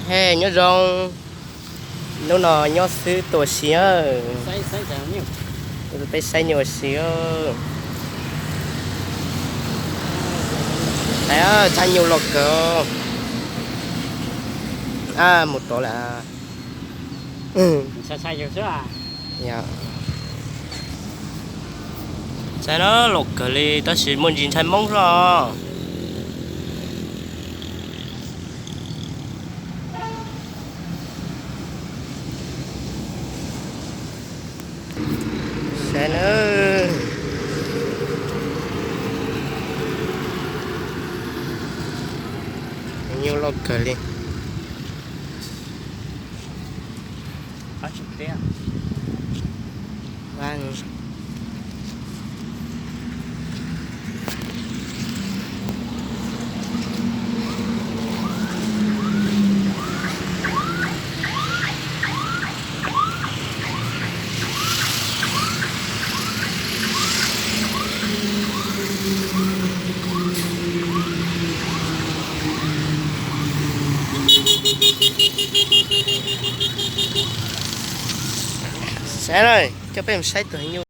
He nyob zoo, hnub no nyob xwb tua si. Peb saib nyuj ua si. Txhaj nyuj loj kawg. Mus tod lawm. Ntshai no loj kawg li tab sis muaj ntsis ntshai Hmoob xwb os. Saib na, nyuj loj kawg li. Saib na, coj peb mus saib tus nyuj.